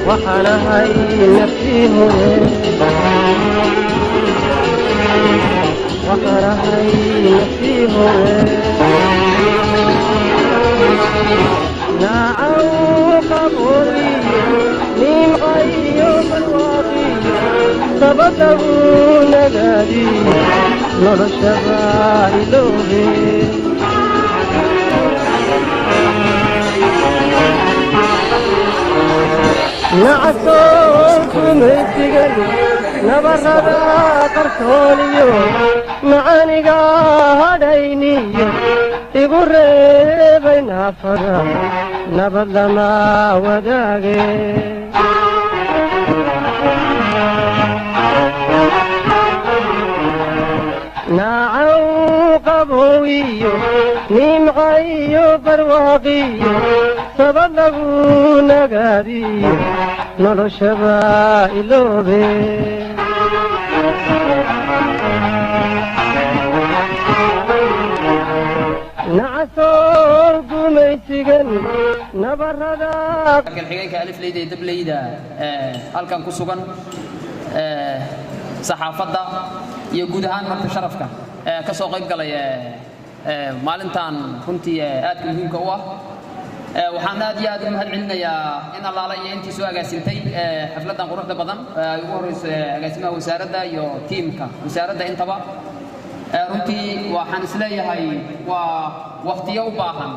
Waxaan ahay naftii hore, waxaan ahay naftii hore, naacaw qabowiyo nimcayo barwaaqiyo sabadagu nagaadiyo noloshaba iloobe. Nacasoon kumaysigan nabarada qarsooniyo macaaniga hadhayniyo igu reebay naafada nabad lama wadaage. Naacaw qabowiyo nimcayo barwaaqiyo sabad lagu nagaadiyo noloshaba iloobe. Nacasoon gumaysigan nabarada. Xigeenka alifleyda iyo dableyda halkan ku sugan, saxaafadda iyo guud ahaan marka sharafka ka soo qayb galay maalintan runtii aadka muhiimka u ah, waxaan aad iyo aad ugu mahad celinayaa in allaala iyo intii soo agaasintay xafladdan quruxda badan, ay ugu horreyso agaasimaha wasaaradda iyo tiimka wasaaradda intaba. Runtii waxaan isleeyahay waa wakhtiyo u baahan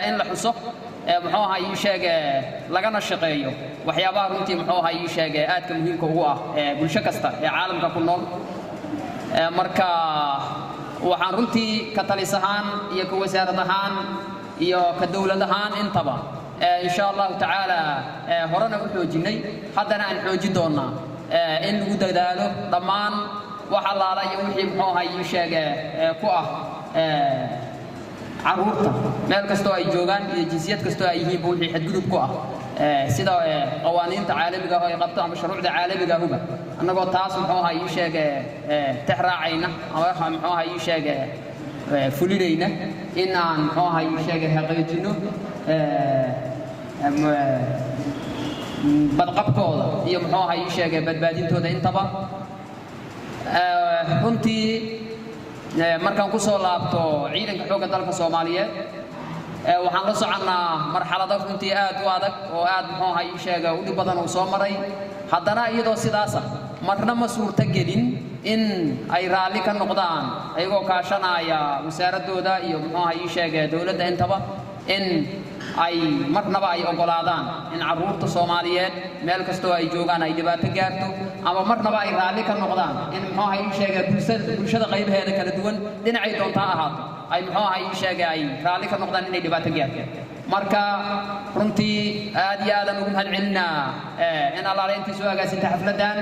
in la xuso, muxuu ahaa ii sheeg, lagana shaqeeyo waxyaabaha runtii muxuu ahaa ii sheeg aadka muhiimka ugu ah bulsho kasta ee caalamka ku nool. Marka waxaan runtii ka talis ahaan iyo ka wasaarad ahaan iyo ka dowlad ahaan intaba insha Allahu tacaala horena u xoojinnay, haddana aan xoojin doonnaa in lagu dadaalo dhammaan wax allaala iyo wixii muxuu ahaa ii sheeg ku ah carruurta meel kastoo ay joogaan iyo jinsiyad kastoo ay yihiinba, wixii xadgudub ku ah sida qawaaniinta caalamiga ah ay qabto ama shuruucda caalamiga ahuba, annagoo taas muxuu ahaa ii sheeg tex raacayna ama muxuu ahaa ii sheeg fulinayna, in aan muxuu ahaa ii sheeg xaqiijinno badqabkooda iyo muxuu ahaa ii sheeg badbaadintooda intaba. Runtii markaan ku soo laabto ciidanka xoogga dalka Soomaaliyeed, waxaan la soconnaa marxalado runtii aad u adag oo aad muxuu ahaa ii sheega u dhib badan uu soo maray. Haddana iyadoo sidaasa marna ma suurto gelin in ay raalli ka noqdaan, ayagoo kaashanaya wasaaraddooda iyo muxuu ahaa ii sheega dowladda intaba, in ay marnaba ay oggolaadaan in carruurta Soomaaliyeed meel kastoo ay joogaan ay dhibaato gaarto, ama marnaba ay raalli ka noqdaan in muxuu ahaa ii sheega bulshada qaybaheeda kala duwan dhinacay doontaa ahaato ay muxuu ahaa ii sheega ay raalli ka noqdaan inay dhibaato gaarto. Marka runtii aad iyo aadaan ugu mahad celinaa in allaale intii soo agaasintay xafladdan.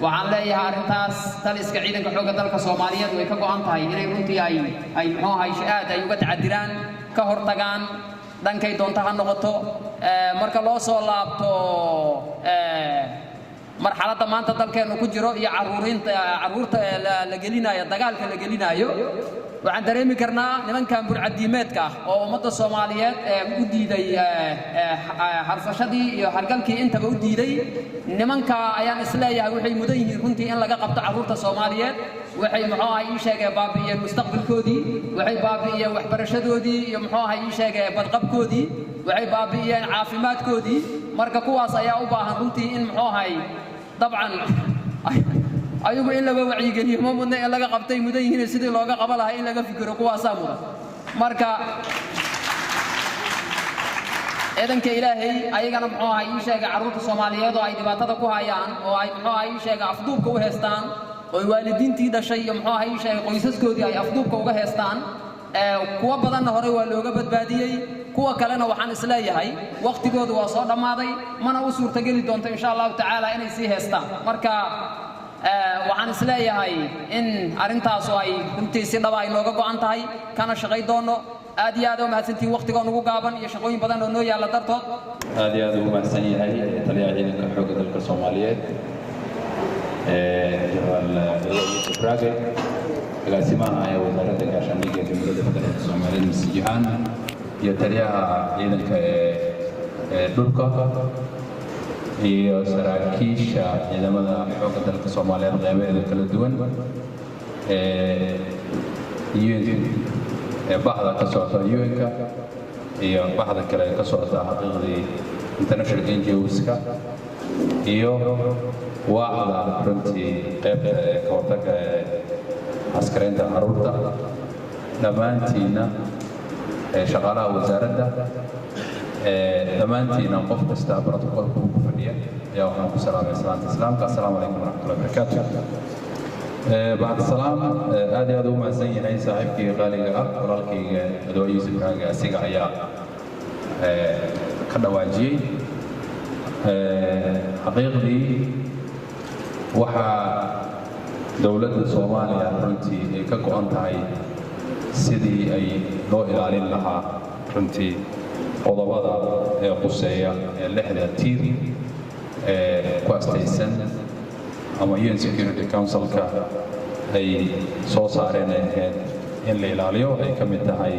Waxaan leeyahay arrintaas taliska ciidanka xoogga dalka Soomaaliyeed way ka go'an tahay inay runtii ay muxuu ahay aad ay uga tacadiraan, ka hortagaan dhankay doonta ha noqoto. Marka loo soo laabto marxaladda maanta dalkeennu ku jiro iyo carruurinta carruurta la gelinayo dagaalka la gelinayo, waxaan dareemi karnaa nimankan burcadiimeedka ah oo ummadda Soomaaliyeed u diiday harsashadii iyo hargalkii intaba u diiday, nimanka ayaan isleeyahay waxay mudan yihiin runtii in laga qabto carruurta Soomaaliyeed. Waxay muxuu ahay ii sheegee baabi'iyeen mustaqbalkoodii, waxay baabi'iyeen waxbarashadoodii iyo muxuu ahay ii sheegee badqabkoodii, waxay baabi'iyeen caafimaadkoodii. Marka kuwaas ayaa u baahan runtii in muxuu ahay dabcan ayagu in laga wacyigeliyo ma mudna, in laga qabtay mudan yihiin, sidii looga qaba lahaa in laga fikiro kuwaasaa mudan. Marka ciidanka Ilaahay ayagana muxuu ahay ii sheegay carruurta Soomaaliyeed oo ay dhibaatada ku hayaan oo ay muxuu ahay ii sheegay afduubka u heestaan oo waalidiintii dhashay iyo muxuu ahay ii sheegay qoysaskoodii ay afduubka uga heestaan, kuwa badanna horey waa looga badbaadiyey, kuwa kalena waxaan isleeyahay wakhtigoodu waa soo dhammaaday, mana u suurtageli doonto insha Allahu tacaala inay sii heestaan. Marka Waxaan isleeyahay in arrintaasu ay runtii si dhaba ay nooga go'an tahay, kana shaqay doono. Aad iyo aad u mahadsantihiin waqtigoo nugu gaaban iyo shaqooyin badan oo noo yaalla dartood. Aad iyo aad ugu mahadsan yahay taliyaha ciidanka xoogga dalka Soomaaliyeed, Jenaraal Yuusuf Raage, agaasimaha ee Wasaaradda Gaashaandhigga ee Jamhuuriyadda Federaalka Soomaaliyeed, Mr. Jihaan, iyo taliyaha ciidanka ee dhulka, iyo saraakiisha ciidamada xoogga dalka Soomaaliyeed qeybaheeda kala duwan, ee bahda ka socota UN-ka iyo bahda kale ee ka socota xaqiiqdii international NGOs-ka, iyo waaxda runtii qaybta ee ka hortagga ee askaraynta carruurta, dhammaantiinna shaqaalaha wasaaradda, dhammaantiinna, qof kasta protocolka uu ku fadhiya ayaa waxaan ku salaamay salaanta Islaamka: assalaamu calaykum waraxmatullahi wabarakaatu. Bacd salaam, aad iyo aad ugu mahadsan yahay saaxiibkii qaaliga ah, walaalkayga Odowaa Yuusuf Raage. Asiga ayaa ka dhawaajiyey. Xaqiiqdii waxaa dowladda Soomaaliya runtii ay ka go'an tahay sidii ay loo ilaalin lahaa runtii qodobada ee quseeya ee lixda tiir ee ku astaysan ama UN Security Council-ka ay soo saareen ay ahayd in la ilaaliyo, ay ka mid tahay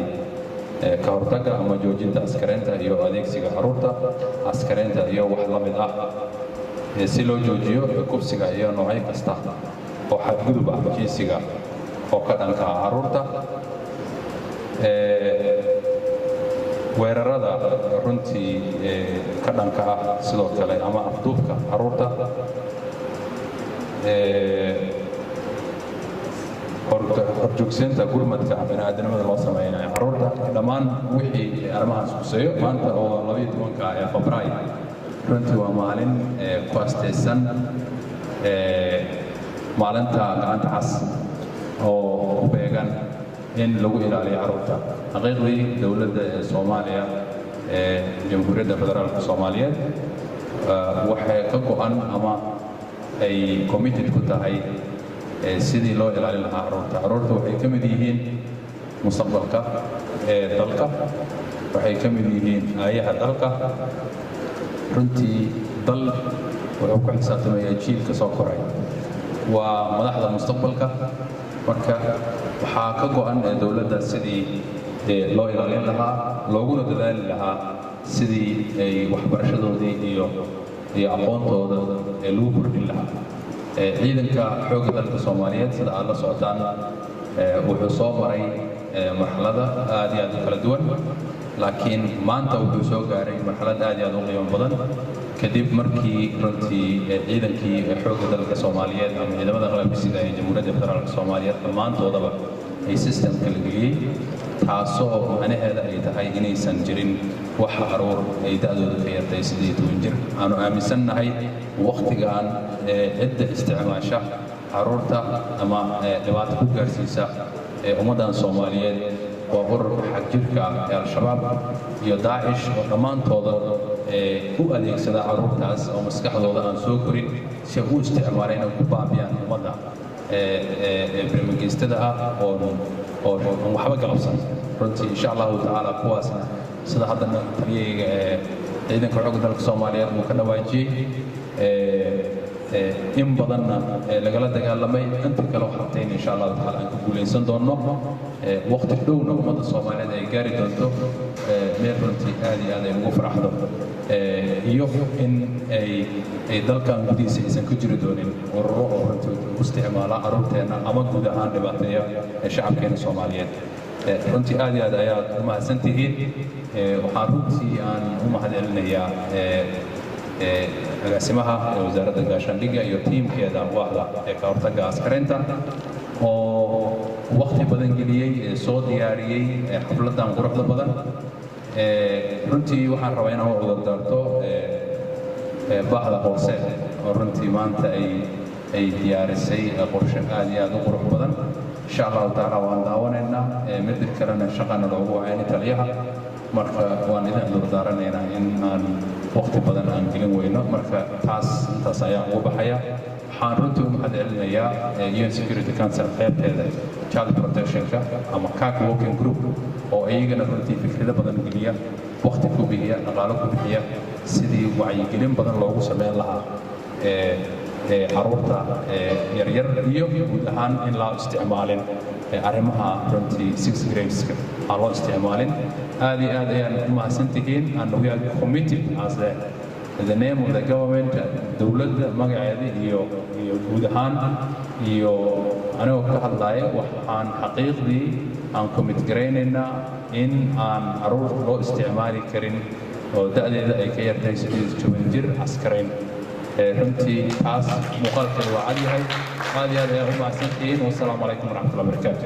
ka hortagga ama joojinta askareynta iyo adeegsiga carruurta, askareynta iyo wax la mid ah, si loo joojiyo kufsiga iyo noocyo kasta oo xadgudub ah jinsiga oo ka dhanka ah carruurta, weerarada runtii ka dhanka ah sidoo kale ama afduubka carruurta, horjoogseynta gurmadka bini'aadanimada loo sameynayo carruurta, dhammaan wixii arrimahaas kuseeyo. Maanta oo 12-ka ee Febraayo runtii waa maalin ku astaysan maalinta gacanta cas oo ku beegan in lagu ilaaliyo carruurta. Xaqiiqdii dowladda ee Soomaaliya ee Jamhuuriyadda Federaalka Soomaaliyeed waxay ka go'an ama ay committed ku tahay sidii loo ilaalin lahaa carruurta. Carruurta waxay ka mid yihiin mustaqbalka ee dalka, waxay ka mid yihiin aayaha dalka. Runtii dal wuxuu ku xisaabtamayaa jiilka soo koray, waa madaxda mustaqbalka. Marka waxaa ka go'an ee dowladda sidii loo ilaalin lahaa, looguna dadaali lahaa sidii ay waxbarashadoodii iyo aqoontooda ee lagu kordhin lahaa. Ciidanka xoogga dalka Soomaaliyeed, sida aad la socotaan, wuxuu soo maray marxalada aad iyo aad u kala duwan, laakiin maanta wuxuu soo gaaray marxalad aad iyo aad u qiimo badan, kadib markii runtii ciidankii xoogga dalka Soomaaliyeed ama ciidamada qalabka sida ee Jamhuuriyadda Federaalka Soomaaliyeed dhammaantoodaba ay systemka la geliyey, taasoo macnaheeda ay tahay inaysan jirin wax caruur ay da'dooda ka yartay 18 jir. Aanu aaminsannahay wakhtigan cidda isticmaasha caruurta ama dhibaato ku gaarsiisa ummaddan Soomaaliyeed waa ururka xagjirka ah ee Al-Shabaab iyo Daacish, oo dhammaantooda u adeegsada caruurtaas oo maskaxdooda aan soo korin si ay u isticmaalaan inay ku baabiyaan ummadda birmageystada ah oon waxba galabsan. Runtii, insha Allahu tacaala, kuwaasna sida haddana taliyayga ee ciidanka xoogga dalka Soomaaliyeed uu ka dhawaajiyey, in badanna lagala dagaalamay, inta kale hartayna insha Allahu tacaala aan ku guulaysan doonno, waqti dhowna ummadda Soomaaliyeed ay gaari doonto meel runtii aad iyo aad ay ugu faraxdo, iyo in ay dalkan gudihiisa aysan ku jiri doonin ururo oo runtii u isticmaala carruurteenna ama guud ahaan dhibaateeya shacabkeena Soomaaliyeed. Runtii aad iyo aad ayaad u mahadsan tihiin. Waxaan runtii aan u mahad celinayaa agaasimaha ee Wasaaradda Gaashaandhigga iyo tiimkeeda waaxda ee ka hortagga askareynta oo waqti badan geliyey ee soo diyaariyey xafladdan quruxda badan. Runtii waxaan rabaa inaan u cudurdaarto bahda Horseed oo runtii maanta ay diyaarisay qorshe aad iyo aad u qurux badan. Insha Allahu tacaala waan daawanaynaa. Midda kalena shaqana loogu wacayni taliyaha, marka waan idin cudurdaaranaynaa in aan waqti badan aan gelin weyno. Marka taas intaas ayaa ugu baxaya. Waxaan runtii u mahad celinayaa UN Security Council qaybteeda child protectionka ama CAC working group, oo iyagana runtii fikrado badan geliya, waqti ku bixiya, dhaqaalo ku bixiya sidii wacyigelin badan loogu sameyn lahaa caruurta yaryar iyo guud ahaan in loo isticmaalin arrimaha runtii sex graveska aan loo isticmaalin. Aad iyo aad ayaan u mahadsantihiin, and we are committed as the name of the government, dowladda magaceeda iyo guud ahaan iyo anigoo ka hadlaya, waxaan xaqiiqdii aan commit garaynaynaa in aan caruur loo isticmaali karin oo da'deeda ay ka yartahay 18 jir askarayn. Runtii taas muuqaalkeeda waa cad yahay. Aad iyo aad ayaa u mahadsantihiin. Wasalaamu calaykum waraxmatullahi wabarakaatu.